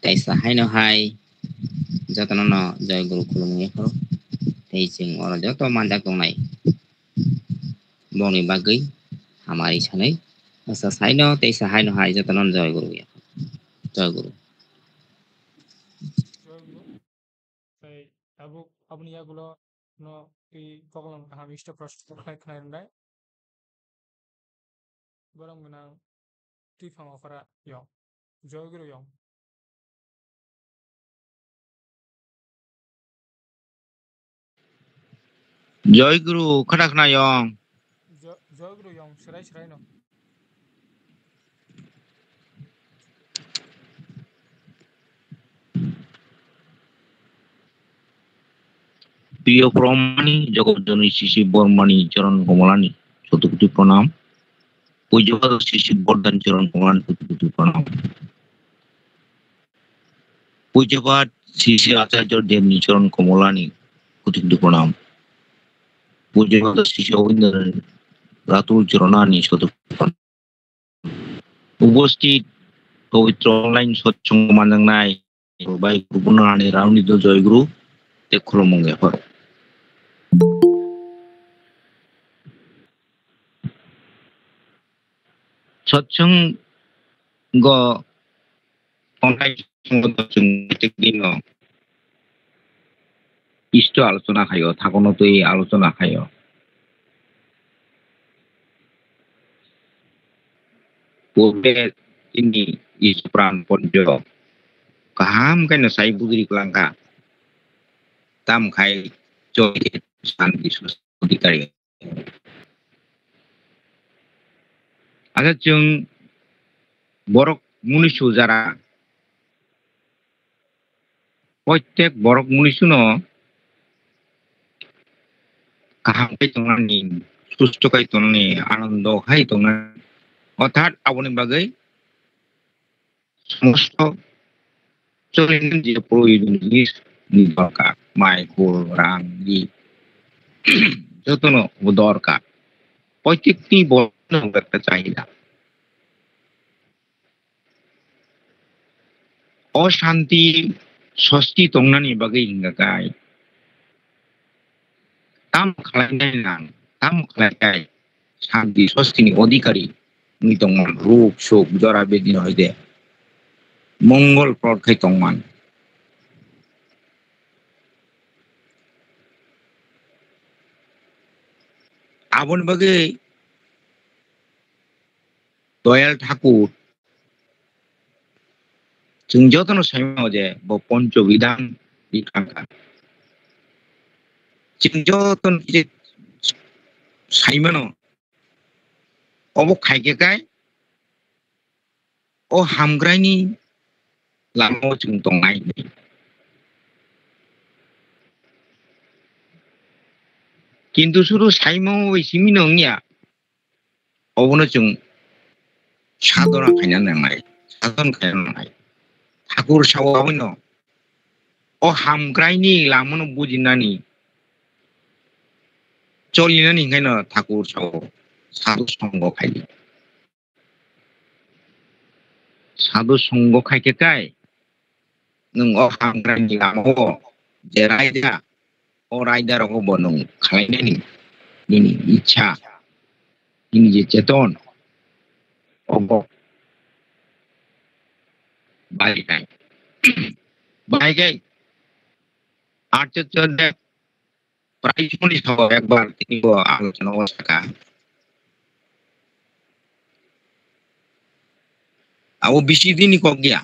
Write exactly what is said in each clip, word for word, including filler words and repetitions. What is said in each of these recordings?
Teisa haino hai jotono no joy guru khulumwi yapharo. Tei chwng oro joto manjak tongnai bongni bagwi hamari sanai. Asa saino teisa haino hai jotono no joy guru yapharo. Joy guru. Joy guru. Tei tabuk aboni yagulo no twi koklam kaham ista prospect khai khnai rwnai. Borok gwnang twi phang okra yong. Joy guru yong. Joy guru khata khna yong. Jo-, joy guru yong, serai serai no. Priyo Brahmani, Jagat Janani Sisi Bormani, Charan Kamalani, Sotukuti Pranam. Pujabad Sisi Bordan Charan Kamalani, Sotukuti Pranam. Pujabad Sisi Acharya Devni Charan Kamalani, Sotukuti Pranam. Pujabad Sisi Obindra Ratul Charanani, Sotukuti Pranam. Ubosthit pawitro online satsang manjaknai bai guru ani rauni do joy guru tei khulumung yapharo. Satsang go online chwng dino isto alochona khaio, thakono twi alochona khaio. Purbe chini isto pran ponjo kaham khe no sai bujri kwlangkha. Tam khai choi santi sustoti kari. Asa chwng borok munisu jara, protek borok munisu no kaham khai tongnani, susto khai tongnani, anondo khai tongnani, orthat aboni bagwi somosto cholinan je proyojon jinis ni dorkar, mai, hur, rang, ri, jotono bo dorkar. Protekni borokno ekta chahida. O shanti sosti tongnani bagwi hingka kai. Tam khlainai nang, tam khlaikai shanti sostini odhikari wngwi tongman, ruk, suk, jora bedi no hoide mongol prot khai tongman. Aboni bagwi Doyal Thakur, chwng jotono saimano je bo Poncho Bidhan bikangkha. Chwng jotono je saimano, obo khaikhe kai o hamkraini lamao chwng tongnai hinwi. Kintu sudu saimano bai simino wngya. Obono chwng sadhana khaina nangnai, sadhana khaina nangnai. Thakur sao abono, o hamkraini lamano bujinani, cholinani hwnkhaino Thakur sao sadhu songo khaidi. Sadhu songo khaikhe kai, nwng o hamkraini lamao je raida, o raida rogo bo nwng khlainani nini ichha, nini je cheton, obo baikai. Baikai. Architya Dev prai soni sao ekbar tini bo alochona o saka. Abo bisi dini kok dia.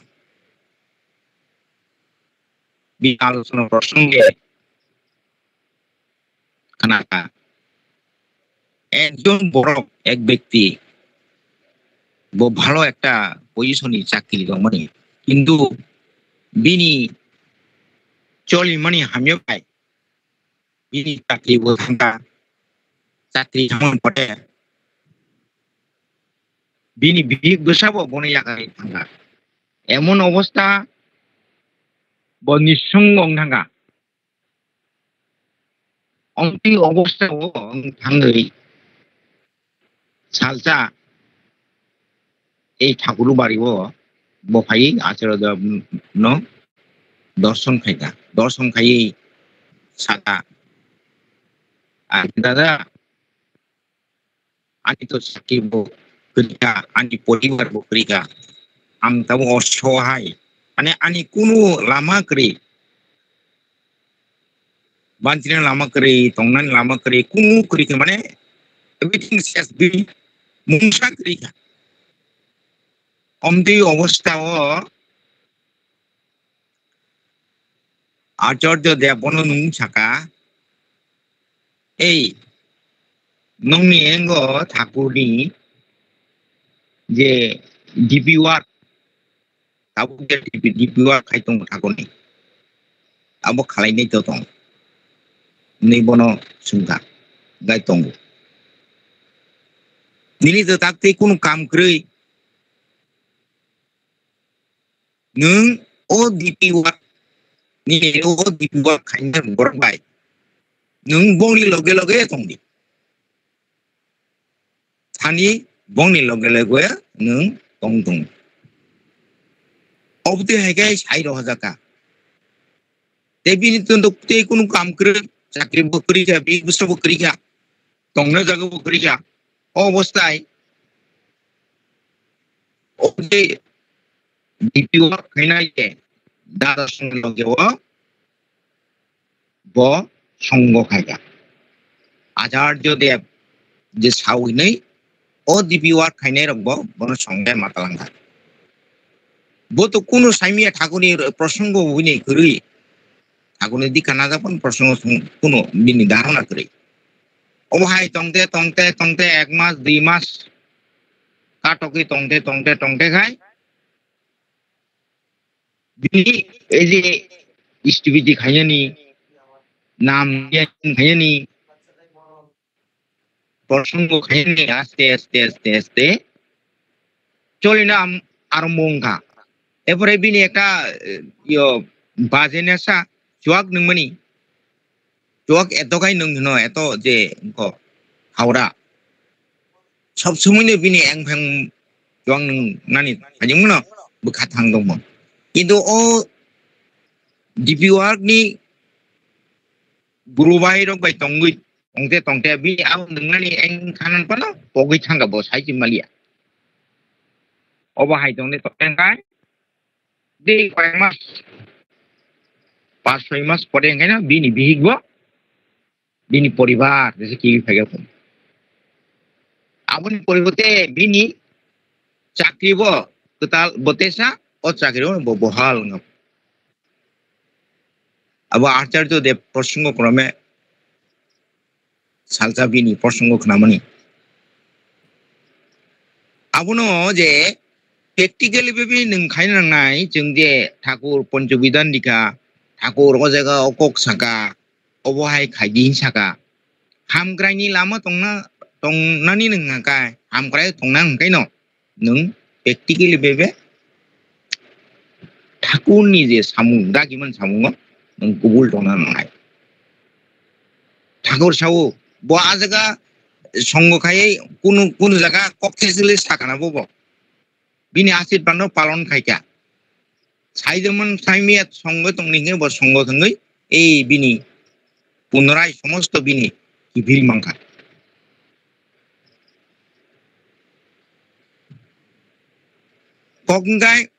Bini alochona prosonge khnakha. Ekjon borok, ek bekti, bo bhalo ekta position ni chakri rwmani, kintu bini cholimani hamya bai bini chakri bo thangkha, chakri thangmani pore bini bihik bwsa bo bono yakarwi thangkha. Emon obostha bo nisung wng thangkha. Omtwi obostha o wng thangwi salsa ei Thakurubari o Bo phai Acharya Dev no dorson khaika. Dorson khaiwi saka, "Dada, ani to chakri bo kwrwikha, ani poribar bo kwrwikha. Ang tamo osohai. Mane ani kunu lama kwrwi. Banchina lama kwrwi, tongnani lama kwrwi, kunu kwrwikha, mane everything ses, bini mungsa kwrwikha." Omtwi obostha o Acharya Dev bono nung saka, "Ei, nongni engo Thakurni je D P work, tabuk je D P, D P work khai tongo Thakurni, abo khalainai to tong?" hinwi bono swngkha, gai tongo. "Nini to tak tei kunu kam kwrwi, nwng o D P work, nini o D P work khainai borok bai, nwng bongni loge loge tongdi." Thani bongni loge loge nwng tong tong. Obotwi hai khe sai rohorjakha. Tei bini tun tei kunu kam kwrwi, chakri bo kwrwi kha, bini bwsa bo kwrwi kha, tongna jaga bo kwrwi kha. O obostai, o je D P work khainai je, dada songni loge o bo songo khaikha. Acharya Dev je sawi hinwi o D P work khainai rok bo bono songo ma talangkha. Bo to kunu saimya Thakurni prosongo hwnwi kwrwi. Thakurni dikha najak phano prosongo kunu bini dharona kwrwi. Obo hai tongte, tongte, tongte ek mas, dui mas katokwi tongte, tongte, tongte khai bini ei je stupidity khainani, nam khainani, prosongo khainani aste, aste, aste, aste cholina am-, arombo wngkha. Erpore bini ekta, eh, yo, bajenesa chuak nungmani. Chuak eto khai nung hino, eto je wngkho Howrah. Sob somoi no bini engpheng chuak nung nani phajwngmano bwkha thang tongmo. Kintu o D P work ni guru bai rok bai tongwi tongte tongte bini abo nungnani engkhanan phano pogwi thangkha bo sai se maliya. Obo hai tongde tongte khai de koi mas, pas soi mas pore hwnkhe no bini bihik bo, bini poribar jese kiwi phaiga phun. Aboni poribote bini chakri bo kwtal bo tesa, o chakri bo bohal wngkha. Abo Acharya Dev prosongo krome salsa bini prosongo khnamani. Abono je practically bebe nwng khaina nangnai, chwng je Thakur Panchobidhan rikha, Thakur o jaga o kok saka, obo hai khaidi hin saka. Hamkraini lama tongna, tongnani nwng hwnkhai, hamkrai tongna hwnkhai no. Nwng practically bebe Thakurni je samung, dagiman samungo nwng kubul tongna nangnai. Thakur sao, bo a jaga songo khaiwi kunu, kunu jaga kok thesili sakana bobo. Bini asirpadno palon khaikha. Saijaman saimaya songo tongni hwnwi bo songo thangwi ei bini punorai somosto bini kiphil mankha. Kok wngkhai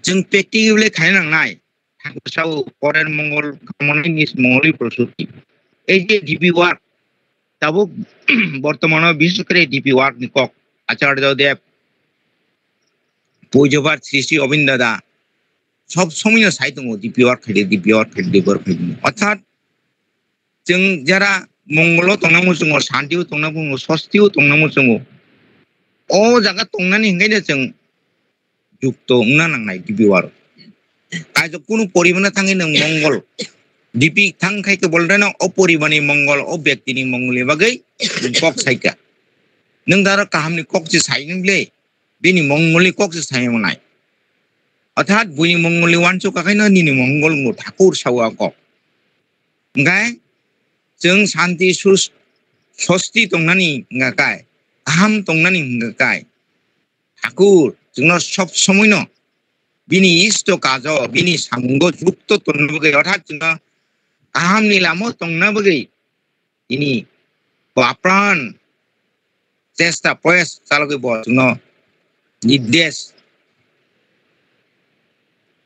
chwng practically khaina nangnai. Thakur sao porer mongol kamonai nis mongoli prosuti. Ei je D P work, tabuk bortomano bishesh kore D P work ni kok Acharya Dev, Pujobar Sri Sri Obin dada, sob somoi no sai tongo D P work khaidi, D P work khaidi, D P work khaidi. Orthat chwng jara mongolo tongna muchungo, santio tongna muchungo, sostio tongna muchungo. O jaga tongnani hwnkhe chwng jukto wngna nangnai D P work. Kaisa kunu poribana thangwi nwng mongol. D P thang khai khe bolreno o poribani mongol, o bektini mongolni bagwi nwng kok saikha. Nwng daro kahamni kok se sai nwngle, bini mongolni kok se sai wngnai. Orthat buini mongolni uansuk khaino nini mongol wngo Thakur sao a kok. Hwnkhe chwng santi sus-, sosti tongnani hwnkha kai, kaham tongnani hwnkha kai. Thakur chwngno sob somoino bini isto kajo, bini samungo jukto tongna bagwi, orthat chwngno kahamni lama tongna bagwi, bini bo apran chesta proyas chalogwi bo chwngno nirdesh,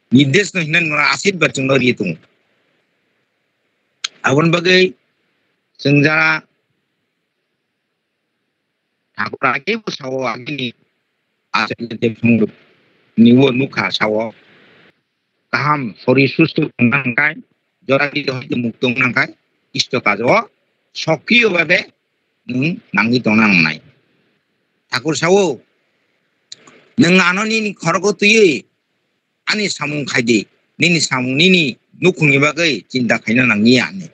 nirdesh no hinani mora asirba chwngno ri tongo. Aboni bagwi chwng jara Thakur age bo sao, agini Acharya Dev Songrup ni o nukha sao, kaham sori susto tongna hwnkhe, jora di hoite mukto wngna hwnkhe, isto kajo sokkiyo babe nwng nangwi tongna nangnai. Thakur sao, nwng ano nini khorogo twiwi ani samung khai di, nini samung nini nukhungni bagwi chinta khaina nangya ani.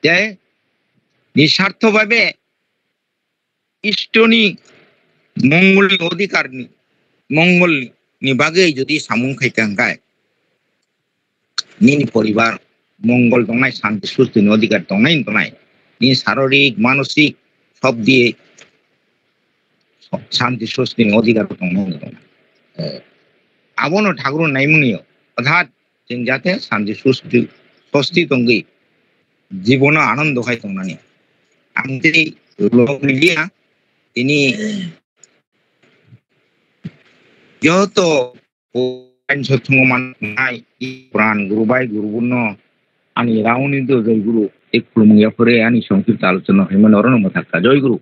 Tei nisartho babe Istorni mongolni odhikarni, mongolni bagwi jodi samung khai kha hwnkhe, nini poribar mongol tongnai, santi sustini odhikar tongnai, tongnai. Nini sarorik, manosik, sob diye santi sustini odhikar tongnai, tongnai. Eh, abono Thakur naimungni, orthat chwng jate santi susti, sosti tongwi jibono anando khai tongnani. Ang tei log liya, tini joto sothungo manai pran guru bai guru buno ani rauni do jai guru ek khulumung yapore ani songkirta alochona hai mano orono mathakka. Jai guru.